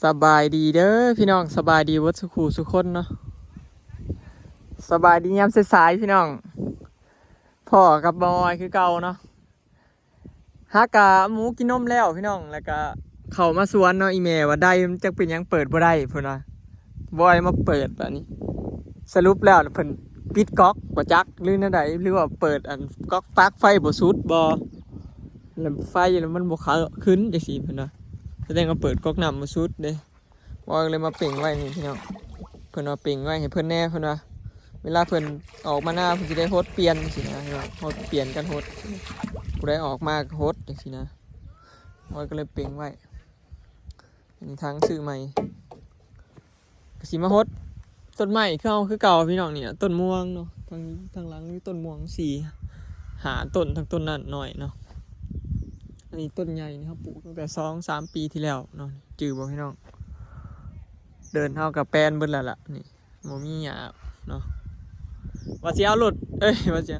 ສະບາຍດີເດີພີ່ນ້ອງ ສະບາຍດີເບິດສູ່ຄູ່ສູ່ຄົນເນາະ ສະບາຍດີຍາມສາຍໆພີ່ນ້ອງ ພໍ້ກັບບ່າວອອຍຄືເກົ່າເນາະ ຫາກະໝູກິນນົມແລ້ວພີ່ນ້ອງ ແລ້ວກະເຂົ້າມາສວນເນາະ ອີ່ແມ່ວ່າໄດ້ມັນຈັກເປັນຫຍັງເປີດບໍ່ໄດ້ເພິ່ນວ່າ ບ່າວອອຍມາເປີດບາດນີ້ ສະຫຼຸບແລ້ວເພິ່ນປິດກັອກບໍ່ຈັກ ຫຼືແນວໃດ ຫຼືວ່າເປີດອັນກັອກປາກໄຟບໍ່ສຸດບໍ່ ແລ້ວໄຟແລ້ວມັນບໍ່ເຂົ້າຂຶ້ນຈັ່ງຊີ້ເພິ່ນວ່າ ສະແດງວ່າເປີດກັອກນ້ຳບໍ່ສຸດເດ້ ຂ້ອຍກໍເລີຍມາເປັງໄວ້ນີ້ພີ່ນ້ອງ ເພິ່ນວ່າເປັງໄວ້ໃຫ້ເພິ່ນແດ່ ເພິ່ນວ່າເວລາເພິ່ນອອກມານາ ເພິ່ນຊິໄດ້ຫົດປ່ຽນຊີ້ນະພີ່ນ້ອງ ຫົດປ່ຽນກັນຫົດ ຜູ້ໃດອອກມາກໍຫົດຈັ່ງຊີ້ນະ ຂ້ອຍກໍເລີຍເປັງໄວ້ ອັນນີ້ຖັງຊື້ໃໝ່ ກໍຊິມາຫົດຕົ້ນໄມ້ຄືເຮົາຄືເກົ່າພີ່ນ້ອງ ນີ້ນະ ຕົ້ນມ່ວງເນາະ ທາງ ທາງຫຼັງມີຕົ້ນມ່ວງສີ່ຫ້າຕົ້ນ ທັງຕົ້ນນັ້ນນ້ອຍເນາະ ອັນນີ້ຕົ້ນໃຫຍ່ນີ້ ເຮົາປູກຕັ້ງແຕ່ສອງສາມປີທີ່ແລ້ວເນາະ ຈື່ບໍ່ພີ່ນ້ອງ? ເດີ່ນເຮົາກໍແປນເບິດແລ້ວລະນີ້ ບໍ່ມີຫຍ້າເນາະ ວ່າຊິເອົາລົດ ເອີຍ ວ່າຊິ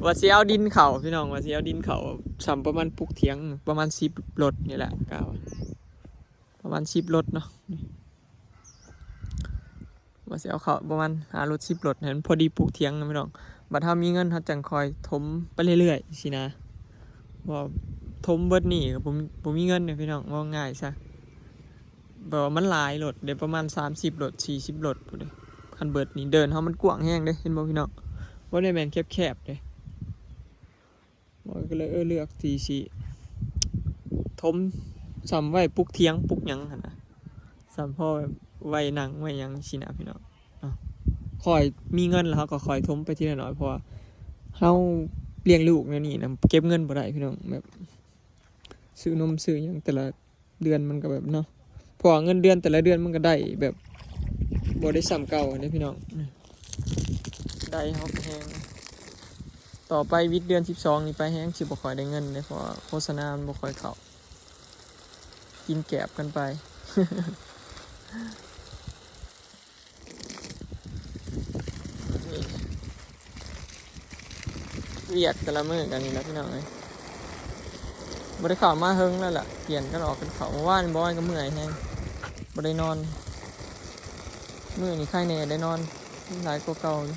ວ່າຊິເອົາດິນເຂົ້າພີ່ນ້ອງ ວ່າຊິເອົາດິນເຂົ້າ ສ່ຳປະມານປຸກຖຽງ ປະມານສິບລົດນີ້ແຫຼະ ກະວ່າປະມານສິບລົດເນາະ ວ່າຊິເອົາເຂົ້າປະມານຫ້າລົດສິບລົດ ໃຫ້ມັນພໍດີປຸກຖຽງນະພີ່ນ້ອງ ບັດເຮົາມີເງິນເຮົາຈັ່ງຄ່ອຍຖົມໄປເລື້ອຍໆຊີ້ນະ ເພາະວ່າຖົມເບິດນີ້ກໍບໍ່ ບໍ່ມີເງິນເດ້ພີ່ນ້ອງ ເວົ້າງ່າຍຊະ ແບບວ່າມັນຫຼາຍໂລດເດ້ ປະມານສາມສິບລົດ ສີ່ສິບລົດພຸ້ນເດ້ ຄັນເບິດນີ້ ເດີ່ນເຮົາມັນກວ້າງແຮງເດ້ ເຫັນບໍ່ພີ່ນ້ອງ ບໍ່ໄດ້ແມ່ນແຄບໆເດ້ ຂ້ອຍກໍເລີຍ ເອີ ເລືອກທີ່ຊິຖົມສ່ຳໄວ້ປຸກຖຽງປຸກຫຍັງຫັ້ນນະ ສ່ຳພໍໄວ້ນັ່ງໄວ້ຫຍັງຊີ້ນະພີ່ນ້ອງເນາະ ຄ່ອຍມີເງິນແລ້ວເຮົາກໍຄ່ອຍຖົມໄປທີລະໜ້ອຍ ເພາະວ່າເຮົາລ້ຽງລູກແນວນີ້ນະ ເກັບເງິນບໍ່ໄດ້ພີ່ນ້ອງ ແບບຊື້ນົມຊື້ຫຍັງແຕ່ລະ ເດືອນມັນກໍແບບເນາະ ເພາະວ່າເງິນເດືອນແຕ່ລະເດືອນມັນກໍໄດ້ແບບບໍ່ໄດ້ສ່ຳເກົ່າເດ້ພີ່ນ້ອງ ໄດ້ເຮົາກໍແຮງ ຕໍ່ໄປວິດເດືອນສິບສອງນີ້ໄປແຮງຊິບໍ່ຄ່ອຍໄດ້ເງິນເດ້ ເພາະວ່າໂຄສະນາມັນບໍ່ຄ່ອຍເຂົ້າ ກິນແກບກັນໄປ. ນີ້ ວຽກແຕ່ລະມື້ກໍນີ້ແຫຼະພີ່ນ້ອງເອີຍ ບໍ່ໄດ້ເຂົ້າມາເຫິງແລ້ວລະ ປ່ຽນກັນອອກກັນເຂົ້າ ມື້ວານນີ້ບ່າວອອຍກໍເມື່ອຍແຮງ ບໍ່ໄດ້ນອນ ມື້ນີ້ໄຄແດ່ໄດ້ນອນ ຫຼາຍກວ່າເກົ່າຢູ່.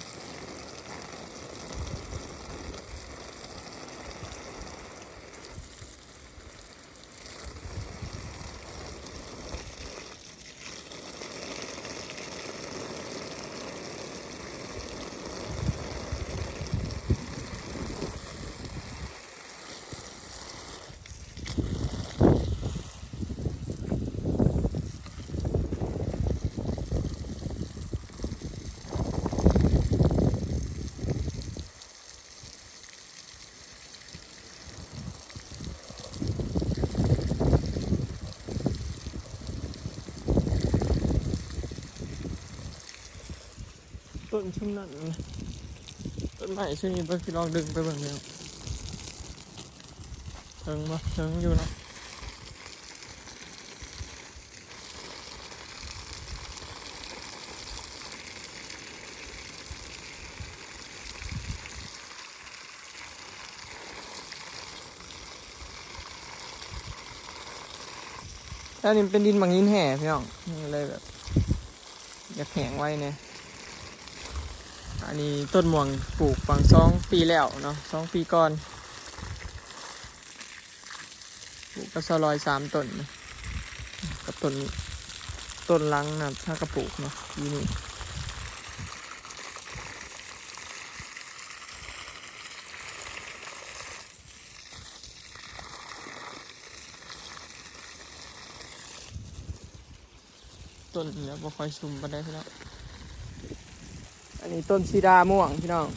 ຕົ້ນຊຸມນັ້ນ ຕົ້ນໄມ້ຊຸມນີ້ ເບິ່ງ ຊິລອງດຶງໄປເບິ່ງແລ້ວ ເຖິງບໍ່? ເຖິງຢູ່ເນາະ. ແຖວນີ້ເປັນດິນໝາກຫີນແຮ່ພີ່ນ້ອງ ມັນເລີຍແບບ ຢາກແຫ້ງໄວແດ່. ອັນນີ້ຕົ້ນມ່ວງປູກຫວ່າງສອງປີແລ້ວເນາະ ສອງປີກ່ອນ ປູກກັບຊາວລອຍສາມຕົ້ນ ກັບຕົ້ນ ຕົ້ນຫຼັງນະ ຫາກະປູກເນາະ ປີນີ້. ຕົ້ນນີ້ແຫຼະ ບໍ່ຄ່ອຍຊຸ່ມປານໃດພີ່ນ້ອງ. ອັນນີ້ຕົ້ນສີດາມ່ວງພີ່ນ້ອງ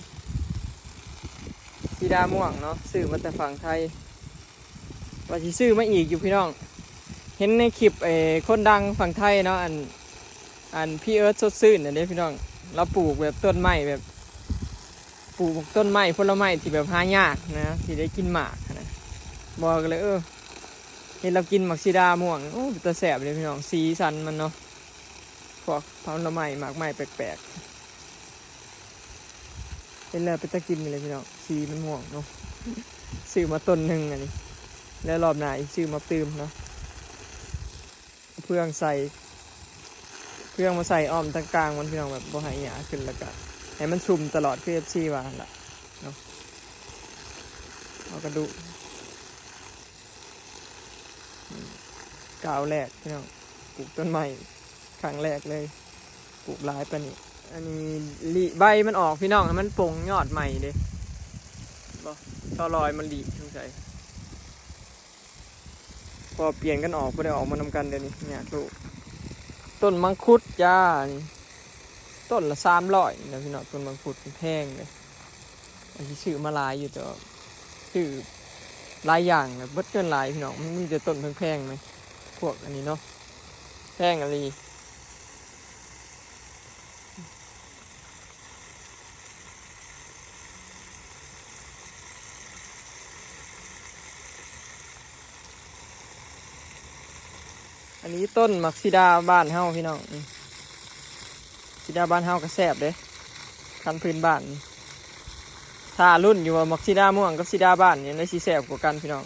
ສີດາມ່ວງເນາະ ຊື້ມາແຕ່ຝັ່ງໄທ ວ່າຊິຊື້ມາອີກຢູ່ພີ່ນ້ອງ. ເຫັນໃນຄລິບ ເອີ ຄົນດັງຝັ່ງໄທເນາະ ອັນ ອັນ ພີ່ເອິດ ສົດຊື່ນ ນັ້ນເດ້ພີ່ນ້ອງ ລາວປູກແບບຕົ້ນໄມ້ແບບ ປູກຕົ້ນໄມ້ຜົນລະໄມ້ທີ່ແບບຫາຍາກນະ ທີ່ໄດ້ກິນໝາກຫັ້ນນະ ບໍ່ ກໍເລີຍ ເອີ ເຫັນລາວກິນໝາກສີດາມ່ວງ ໂອ້ ເປັນຕາແຊບເດ້ພີ່ນ້ອງ ສີສັນມັນເນາະ ພວກຜົນລະໄມ້ໝາກໄມ້ແປກໆ ເຫັນແລ້ວເປັນຕາກິນເລີຍພີ່ນ້ອງ ສີມັນມ່ວງເນາະ. ຊື້ມາຕົ້ນໜຶ່ງອັນນີ້ ແລ້ວລອບໜ້າຊິຊື້ມາຕື່ມເນາະ ເພື່ອງໃສ່ ເຟືອງມາໃສ່ອ້ອມຕາງກາງມັນ ພີ່ນ້ອງ ແບບບໍ່ໃຫ້ຫຍ້າຂຶ້ນ ແລ້ວກະໃຫ້ມັນຊຸ່ມຕະຫຼອດ ຄືເອັຟຊີວ່າຫັ້ນລະເນາະ. ເອົາກະດູກ ກ້າວແລກ ພີ່ນ້ອງ ປູກຕົ້ນໄມ້ຄັ້ງແລກເລີຍ ປູກຫຼາຍປານນີ້. ອັນນີ້ລິໃບມັນອອກ ພີ່ນ້ອງ ໃຫ້ມັນປົ່ງຍອດໃໝ່ເດ້ ບໍ່ ຊາວລອຍມັນລິ ສົງໄສ ພໍປ່ຽນກັນອອກ ບໍ່ໄດ້ອອກມານຳກັນ ດຽວນີ້ຍາກລູກ. ຕົ້ນມັງຄຸດຈ້າ ນີ້ ຕົ້ນລະສາມຮ້ອຍນີ້ນະ ພີ່ນ້ອງ. ຕົ້ນມັງຄຸດແພງເດ້ ອັນທີ່ຊື້ມາຫຼາຍຢູ່ ແຕ່ວ່າຊື້ຫຼາຍຢ່າງ ແລ້ວເບິດເງິນຫຼາຍ ພີ່ນ້ອງ. ມັນມີແຕ່ຕົ້ນແພງໆ ແມ່ນ ພວກອັນນີ້ເນາະ ແພງອີ່ຫຼີ. ອັນນີ້ຕົ້ນໝາກສີດາບ້ານເຮົາ ພີ່ນ້ອງ. ອືມ ສີດາບ້ານເຮົາກະແຊບເດ້ ພັນພື້ນບ້ານ. ຖ້າລຸ້ນຢູ່ວ່າໝາກສີດາມ່ວງກັບສີດາບ້ານນີ້ ອັນໃດຊິແຊບກວ່າກັນ ພີ່ນ້ອງ.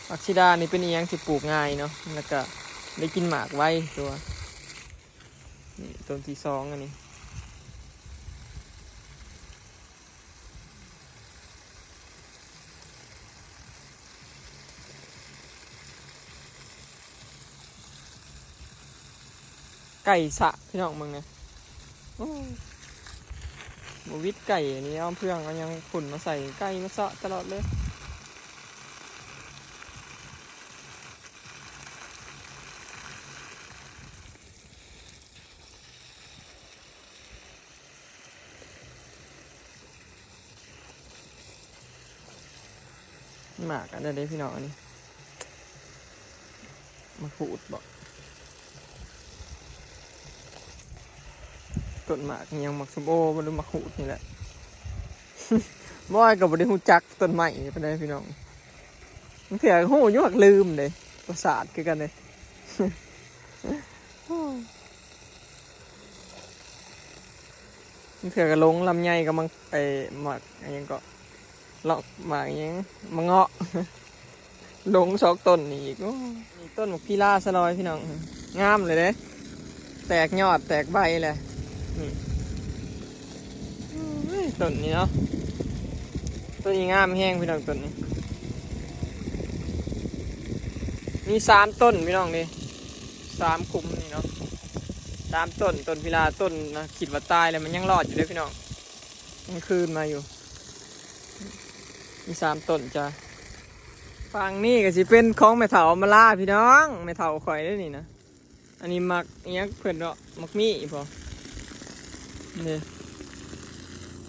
ໝາກສີດານີ້ເປັນອີ່ຫຍັງທີ່ປູກງ່າຍເນາະ ແລ້ວກະໄດ້ກິນໝາກໄວ ຕົວະ. ນີ້ຕົ້ນທີສອງ ອັນນີ້ ໄກ່ສະ ພີ່ນ້ອງ ເບິ່ງແດ່. ໂອ້ ບໍ່ຫວິດໄກ່ ອັນນີ້ເອົາເຟືອງເອົາຫຍັງຝຸ່ນມາໃສ່ ໄກ່ມາສະຕະຫຼອດເລີຍ. ໝາກອັນນັ້ນເດ້ ພີ່ນ້ອງ ອັນນີ້ ໝາກຫູດບໍ? ຕົ້ນໝາກອີ່ຫຍັງ ໝາກສົ້ມໂອບໍ ຫຼືໝາກຫູດນີ້ແຫຼະ. ບອຍກະບໍ່ໄດ້ຮູ້ຈັກຕົ້ນໄມ້ປານໃດ ພີ່ນ້ອງ. ບາງເທື່ອກະຮູ້ຢູ່ ຫາກລືມເດ້ ປະສາດຄືກັນເດ້. ບາງເທື່ອກະຫຼົງລຳໄຍກັບມັງ ໄອ້ໝາກອີ່ຫຍັງເກາະ ລອກໝາກອີ່ຫຍັງ ໝາກເງາະ ຫຼົງສອງຕົ້ນນີ້ອີກ. ໂອ້ ນີ້ຕົ້ນໝາກພີລາສະລອຍ ພີ່ນ້ອງ ງາມເລີຍເດ້ ແຕກຍອດແຕກໃບແລ້ວ. ນີ້ ໂອ້ຍ ຕົ້ນນີ້ເນາະ ຕົ້ນນີ້ງາມແຮງ ພີ່ນ້ອງ. ຕົ້ນນີ້ມີສາມຕົ້ນ ພີ່ນ້ອງ ນີ້ ສາມຂຸມນີ້ເນາະ ສາມຕົ້ນ. ຕົ້ນພີລາ ຕົ້ນນະ ຄິດວ່າຕາຍແລ້ວ ມັນຍັງລອດຢູ່ເດ້ ພີ່ນ້ອງ ຍັງຄືນມາຢູ່. ມີສາມຕົ້ນຈ້າ. ຝັ່ງນີ້ກະຊິເປັນຂອງແມ່ເຖົ້າອຳມາລາ ພີ່ນ້ອງ ແມ່ເຖົ້າຂ້ອຍເດ້ນີ້ນະ. ອັນນີ້ໝາກອີ່ຫຍັງເພິ່ນເນາະ ໝາກມີ້ບໍ ນີ້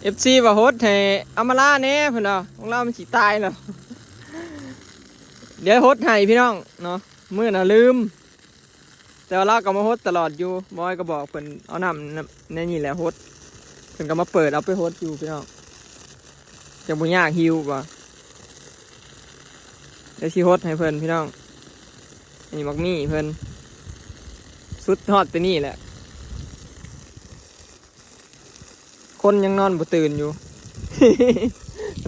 ເອັຟຊີວ່າຫົດໃຫ້ອຳມາລາແດ່ ເພິ່ນວ່າ ຂອງລາວມັນຊິຕາຍແລ້ວ. ດຽວຫົດໃຫ້ ພີ່ນ້ອງເນາະ ມື້ໜ້າລືມ. ແຕ່ວ່າລາວກະມາຫົດຕະຫຼອດຢູ່ ບອຍກະບອກເພິ່ນເອົານ້ຳໃນນີ້ແຫຼະຫົດ ເພິ່ນກະມາເປີດເອົາໄປຫົດຢູ່ ພີ່ນ້ອງ. ຈະບໍ່ຍາກຫິວບໍ ດຽວຊິຫົດໃຫ້ເພິ່ນ ພີ່ນ້ອງ. ອັນນີ້ໝາກມີ້ເພິ່ນ ສຸດຮອດແຕ່ນີ້ແຫຼະ. ຄົນຍັງນອນບໍ່ຕື່ນຢູ່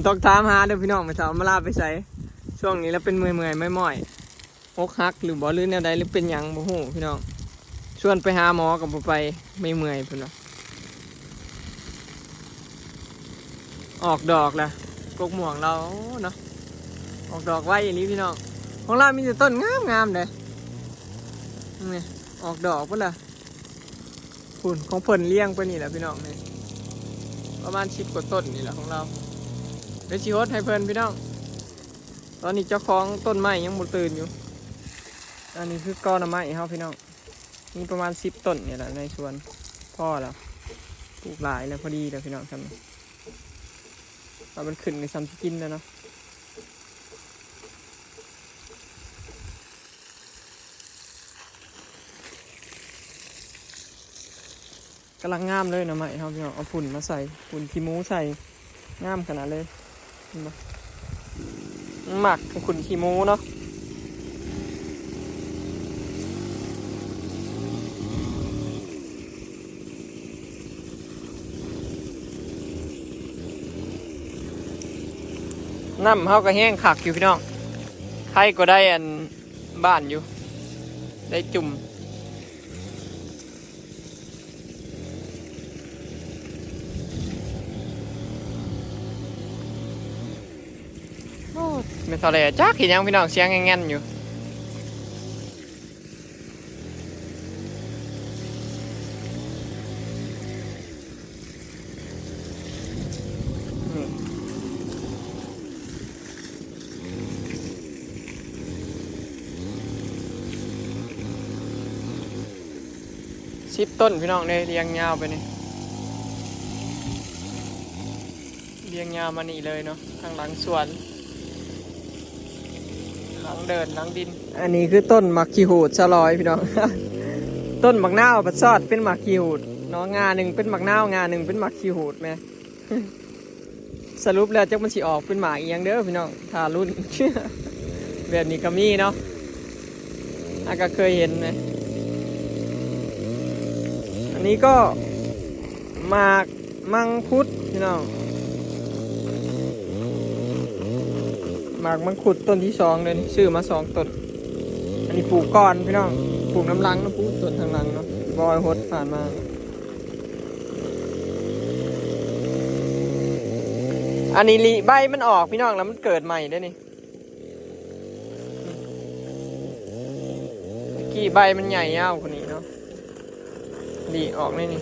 ຕ້ອງຖາມຫາເດີ້ ພີ່ນ້ອງ ແມ່ເຖົ້າອຳມາລາໄປໃສ. ຊ່ວງນີ້ລາວເປັນເມື່ອຍໆ ໝ້ອຍໆ ອົກຫັກຫຼືບໍ ຫຼືແນວໃດ ຫຼືເປັນຫຍັງບໍ່ຮູ້ ພີ່ນ້ອງ. ຊວນໄປຫາໝໍກະບໍ່ໄປ ເມື່ອຍໆ ເພິ່ນວ່າ. ອອກດອກລະ ກົກມ່ວງລາວເນາະ ອອກດອກໄວອີ່ຫຼີ ພີ່ນ້ອງ. ຂອງລາວມີແຕ່ຕົ້ນງາມໆເດ້ ນີ້ ອອກດອກເບິດລະ. ພຸ້ນ ຂອງເພິ່ນລຽງໄປນີ້ແຫຼະ ພີ່ນ້ອງ ນີ້ ປະມານສິບກວ່າຕົ້ນນີ້ແຫຼະຂອງລາວ. ດຽວຊິຫົດໃຫ້ເພິ່ນ ພີ່ນ້ອງ. ຕອນນີ້ເຈົ້າຂອງຕົ້ນໄມ້ຍັງບໍ່ຕື່ນຢູ່. ອັນນີ້ຄືກໍໜໍ່ໄມ້ເຮົາ ພີ່ນ້ອງ ມີປະມານສິບຕົ້ນນີ້ແຫຼະໃນສວນ ພໍລະ ປູກຫຼາຍແລ້ວ ພໍດີແລ້ວ ພີ່ນ້ອງ. ຊ່ຳນີ້ ວ່າມັນຂຶ້ນກະຊ່ຳຊິກິນແລ້ວເນາະ. ກຳລັງງາມເລີຍໜໍ່ໄມ້ເຮົາ ພີ່ນ້ອງ. ເອົາຝຸ່ນມາໃສ່ ຝຸ່ນຂີ້ໝູໃສ່ ງາມຂະໜາດເລີຍ ເຫັນບໍ່? ມັກຝຸ່ນຂີ້ໝູເນາະ. ນ້ຳເຮົາກະແຮງຄັກຢູ່ ພີ່ນ້ອງ ໄຄກວ່າໄດ້ອັນ ບ້ານຢູ່. ໄດ້ຈຸ່ມ. ໂອ້ ແມ່ນເທົ່າໃດ ຈັກເຮັດຫຍັງພີ່ນ້ອງ ສຽງແງ່ນໆຢູ່. ສິບຕົ້ນພີ່ນ້ອງເດ້ ລຽງຍາວໄປນີ້ ລຽງຍາວມານີ້ເລີຍເນາະ ທາງຫຼັງສວນ ຫຼັງເດີ່ນ ຫຼັງດິນ. ອັນນີ້ຄືຕົ້ນໝາກຂີ້ຫູດສະຫຼອຍພີ່ນ້ອງ ຕົ້ນໝາກນາວພັດຊອດເປັນໝາກຂີ້ຫູດເນາະ ງ່າໜຶ່ງເປັນໝາກນາວ ງ່າໜຶ່ງເປັນໝາກຂີ້ຫູດແມ. ສະຫຼຸບແລ້ວຈັກມັນຊິອອກເປັນໝາກອີ່ຫຍັງເດີພີ່ນ້ອງ ຖ້າລຸ້ນ. ແບບນີ້ກໍມີເນາະ ອາ ກໍເຄີຍເຫັນນະ. ອັນນີ້ກໍໝາກມັງຄຸດພີ່ນ້ອງ ໝາກມັງຄຸດຕົ້ນທີສອງເດ້ນີ້ ຊື້ມາສອງຕົ້ນ. ອັນນີ້ປູກກ່ອນພີ່ນ້ອງ ປູກນຳຫຼັງເນາະ ປູກຕົ້ນທາງຫຼັງເນາະ ບໍ່ໃຫ້ຫົດຜ່ານມາ. ອັນນີ້ລິໃບມັນອອກພີ່ນ້ອງ ແລ້ວມັນເກີດໃໝ່ເດ້ນີ້. ກີ້ໃບມັນໃຫຍ່ຍາວກວ່ານີ້ເນາະ ລິອອກໃນນີ້.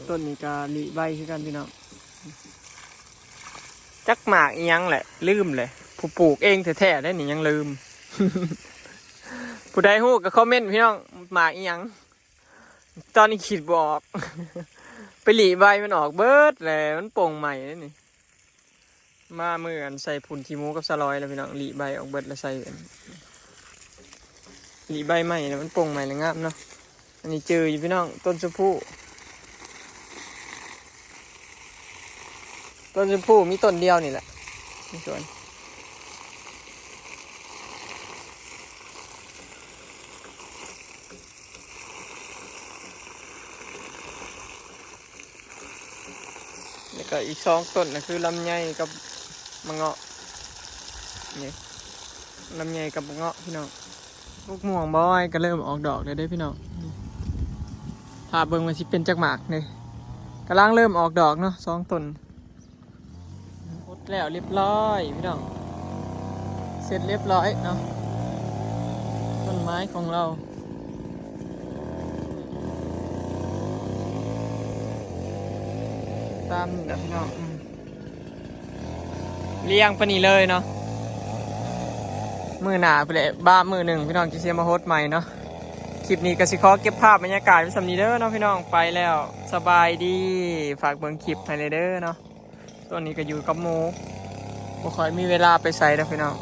ຕົ້ນນີ້ກໍລິໃບຄືກັນພີ່ນ້ອງ. ຈັກໝາກອີ່ຫຍັງແຫຼະ ລືມແຫຼະ ຜູ້ປູກເອງແທ້ໆເດ້ນີ້ຍັງລືມ. ຜູ້ໃດຮູ້ກໍຄອມເມັນພີ່ນ້ອງ ໝາກອີ່ຫຍັງ ຕອນນີ້ຄິດບໍ່ອອກ. ໄປຫຼີໃບມັນອອກເບິດແຫຼະ ມັນປົ່ງໃໝ່ເດ້ນີ້. ມາມື້ອັນໃສ່ຝຸ່ນຂີ້ໝູກັບສະຫຼອຍແລ້ວພີ່ນ້ອງ ຫຼີໃບອອກເບິດແລ້ວໃສ່ ຫຼີໃບໃໝ່ແລ້ວມັນປົ່ງໃໝ່ແລ້ວງາມເນາະ. ອັນນີ້ຈື່ຢູ່ພີ່ນ້ອງ ຕົ້ນຊົມພູ ຕົ້ນຊົມພູມີຕົ້ນດຽວນີ້ແຫຼະໃນສວນ. ແລ້ວກໍອີກສອງຕົ້ນນະ ຄືລຳໄຍກັບມະເງາະ ນີ້ ລຳໄຍກັບມະເງາະພີ່ນ້ອງ. ໝາກມ່ວງບອຍກໍເລີ່ມອອກດອກແລ້ວເດ້ພີ່ນ້ອງ ຖ້າເບິ່ງວ່າຊິເປັນຈັກໝາກເດ້. ກຳລັງເລີ່ມອອກດອກເນາະ ສອງຕົ້ນ. ຫົດແລ້ວລຽບຮ້ອຍພີ່ນ້ອງ ເສັດລຽບຮ້ອຍເນາະ ຕົ້ນໄມ້ຂອງເຮົາ ຕາມນີ້ແຫຼະພີ່ນ້ອງ. ລຽງປານນີ້ເລີຍເນາະ ມື້ໜ້າພຸ້ນແຫຼະ ບາບມື້ໜຶ່ງພີ່ນ້ອງ ຈຶ່ງຊິມາຫົດໃໝ່ເນາະ. ຄລິບນີ້ກໍຊິຂໍເກັບພາບບັນຍາກາດໄວ້ສ່ຳນີ້ເດີເນາະພີ່ນ້ອງ ໄປແລ້ວ ສະບາຍດີ. ຝາກເບິ່ງຄລິບໃຫ້ແດ່ເດີເນາະ. ຕອນນີ້ກໍຢູ່ກັບໝູ່ ບໍ່ຄ່ອຍມີເວລາໄປໃສດອກພີ່ນ້ອງ.